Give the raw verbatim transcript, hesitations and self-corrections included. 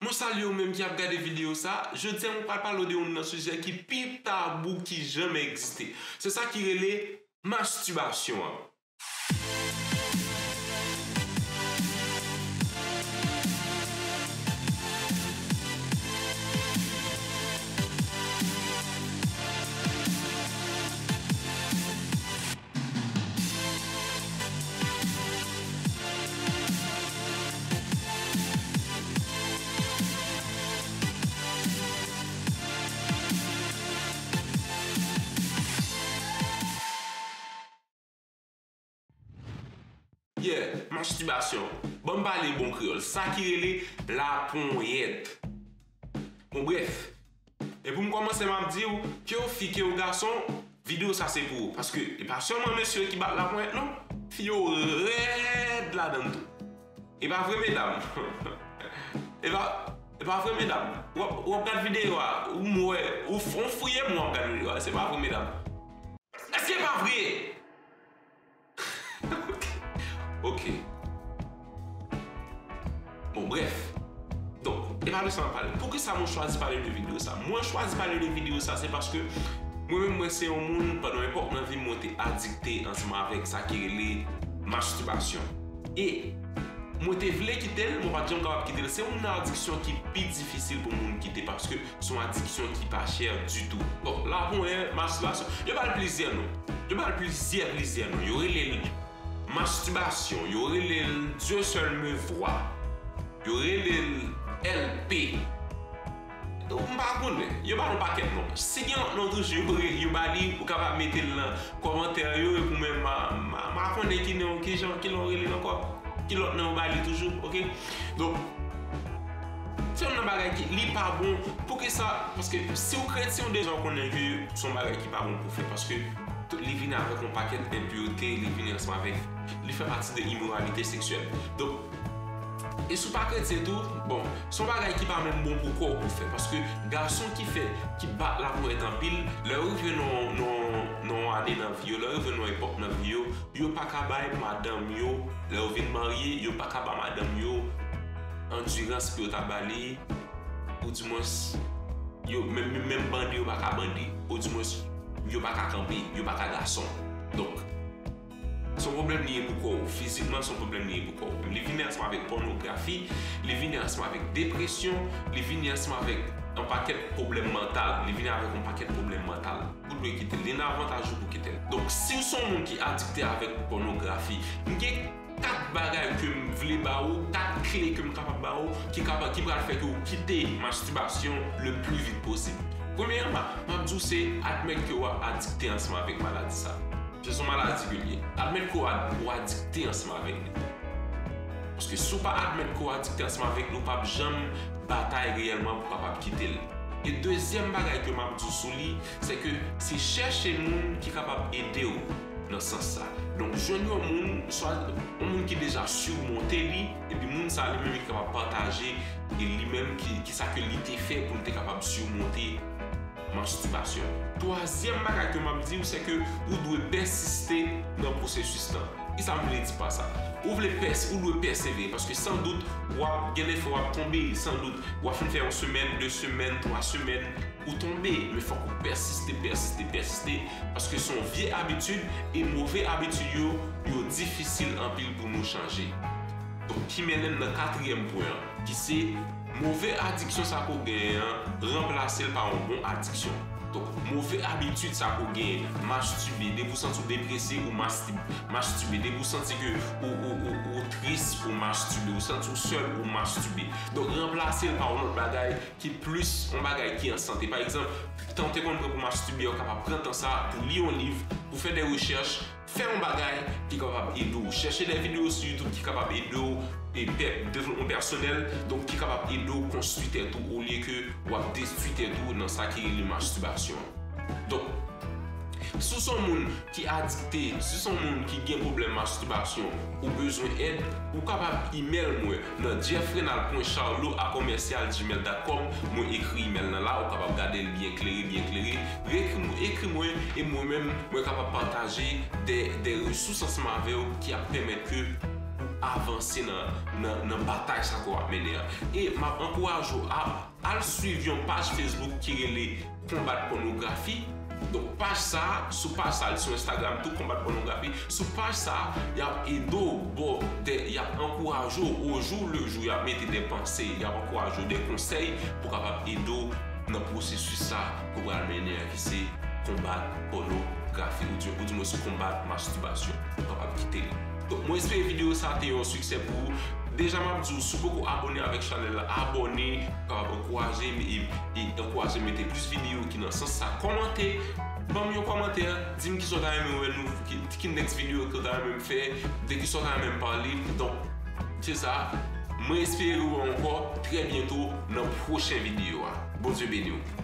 Mwen salye ou menm ki ap gade videyo sa. Jodi a mwen pral pale w de youn nan sijè ki pi tabou ki janmè egziste. Se sa ki rele mastibasyon an. Yeah, mastibasyon. Ban m pale bon kreyòl. Sa ki rele laponyèt. Bon, brèf. E pou m kòmanse, m ap di w, ke w fi, ke w gason, videyo sa se pou ou. Paske e pa sèlman mesye ki bat laponyèt, non. Fi yo rèd ladan l tou. E pa vre, medam? E pa, e pa vre, medam? W ap, w ap gad videyo a, ou m wè, ou f-, ou fouye m, w ap gad videyo a. Se pa vre, medam. Èske e pa vre? Ok. Bon, brèf. Donk, e pa de sa m ap pale. Poukisa mwen chwazi pale de videyo sa? Mwen chwazi pale de videyo sa, se paske mwen menm, mwen se yon moun, pandan yon epòk nan vi m, mwen te adikte ansanm avèk sa ki rele mastibasyon. E mwen te vle kite l, mwen pa t janm kapab kite l. Se youn nan adiksyon ki pi difisil pou moun kite, paske se yon adiksyon ki pa chè ditou. Donk, laponyèt, mastibasyon, yo ba l plizyè non. Yo ba l plizyè, plizyè non. Yo rele l mastibasyon, yo rele l Dieu seul me voit, yo rele l L P. Donk, m pa konnen. Yo ba l yon pakèt non. Si gen yon non toujou, yo, yo ba li, ou kapab mete l nan kòmantè yo, epi ou menm, ma, ma, ma konnen ki non, ki jan, ki non rele l ankò. Ki lòt non yo ba li toujou, ok? Donk, se youn nan bagay ki, li pa bon. Poukisa? Paske si w kretyen, deja w konnen ke se yon bagay ki pa bon pou fè. Paske li vini avèk yon pakèt enpirite, li vini ansanm avèk, li fè pati de imoralite seksyèl. Donk, e si w pa kretyen tou, bon, se yon bagay ki pa menm bon pou kò w pou fè. Paske gason ki fè, ki bat laponyèt anpil, lè yo rive nan, nan, nan yon ane nan vi yo, lè yo rive nan yon epòk nan vi yo, yo pa ka bay madanm yo, lè yo vin marye, yo pa ka ba madanm yo andirans pou yo ta ba li, oudimwens, yo, menm, menm bande yo pa ka bande, oudimwens, yo pa ka kanpe, yo pa ka gason. Donk, se yon pwoblèm li ye pou kò w, fizikman, se yon pwoblèm li ye pou kò w. Li vini ansanm avèk pònografi, li vini ansanm avèk depresyon, li vini ansanm avèk yon pakèt pwoblèm mantal, li vini avèk yon pakèt pwoblèm mantal. Ou dwe kite l. Li nan avantaj ou pou kite l. Donk, si w se yon moun ki adikte avèk pònografi, m gen kat bagay ke m vle ba ou, kat kle ke m kapab ba ou, ki kapab, ki pral fè ke w kite mastibasyon le pli vit posib. Premyèman, m ap di w se admèt ke w adikte ansanm avèk maladi sa. Se yon maladi ke l ye. Admèt ke w ad-, w adikte ansanm avèk li. Paske si w pa admèt ke w adikte ansanm avèk li, w p ap janm batay reyèlman pou w kapab kite l. E dezyèm bagay ke m ap di w sou li, se ke se chèche moun ki kapab ede w nan sans sa. Donk, jwenn yon moun, swa yon moun ki deja simonte li, epi moun sa li menm ki kapab pataje, e li menm ki, ki sa ke li te fè pou l te kapab simonte mastibasyon. Twazyèm bagay ke m ap di w, se ke ou dwe pèsiste nan pwosesis lan. Kisa m vle di pa sa? Ou vle pès-, ou dwe pèsevere, paske san dout, w ap gen de fwa w ap tonbe, san dout, w ap fin fè yon semèn, de semèn, twa semèn, ou tonbe, men fòk ou pèsiste, pèsiste, pèsiste, paske se yon vye abitid, e move abitid yo, yo difisil anpil pou nou chanje. Donk, ki mennen n nan katriyèm pwen an, ki se move adiksyon sa ke w genyen an, ranplase l pa yon bon adiksyon. Donk, move abitid sa ke w genyen, mastibe, depi w santi w deprese, ou mastib-, mastibe, depi w santi ke ou, ou, ou, ou tris, ou mastibe, ou santi w sèl, ou mastibe. Donk, ranplase l pa yon lòt bagay ki plis, yon bagay ki an sante. Pa egzanp, tan w te konn pran pou mastibe, w kapab pran tan sa pou li yon liv, pou fè de rechèch, fè yon bagay ki kapab ede w. Chèche de videyo sou YouTube ki kapab ede w, e pè-, devlopman pèsonèl, donk ki kapab ede w konstwi tèt ou, olye ke w ap detwi tèt ou nan sa ki rele mastibasyon. Donk, si w se yon moun ki adikte, si w se yon moun ki gen pwoblèm mastibasyon, ou bezwen èd, ou kapab imèl mwen nan jeffrenal pwen charlot a kòmèsyal gmail dot com, mwen ekri imèl lan la, ou kapab gade l byen klere, byen klere. Ekri mwen, ekri mwen, e mwen menm, mwen kapab pataje de, de resous ansanm avè w ki ap pèmèt ke ou avanse nan, nan, nan batay sa ke w ap mennen an. E m ap ankouraje w a al swiv yon paj Facebook ki rele Konbat Pònografi. Donk, paj sa, sou paj sa, li sou Instagram tou, Konbat Pònografi. Sou paj sa, y ap ede w, ba w de, y ap ankouraje w, au jour le jour, y ap mete de panse, y ap ankouraje w de konsèy pou kapab ede w nan pwosesis sa ke w pral mennen an, ki se konbat pònografi, ou di, ou di mwen se konbat mastibasyon. Ou kapab kite li. Donk, mwen espere videyo sa te yon siksè pou ou. Deja, m ap di w, si w poko abòne avèk chanèl la, abòne, kapab ankouraje m e, e ankouraje m mete plis videyo ki nan sans sa. Kòmante, ban m yon kòmantè, di m kisa w ta renmen wè nou, ki, ki next videyo ke w ta renmen m fè, de kisa w ta renmen m pale. Donk, se sa, mwen espere wè w ankò trè byento nan pwochen videyo a. Bondye beni w.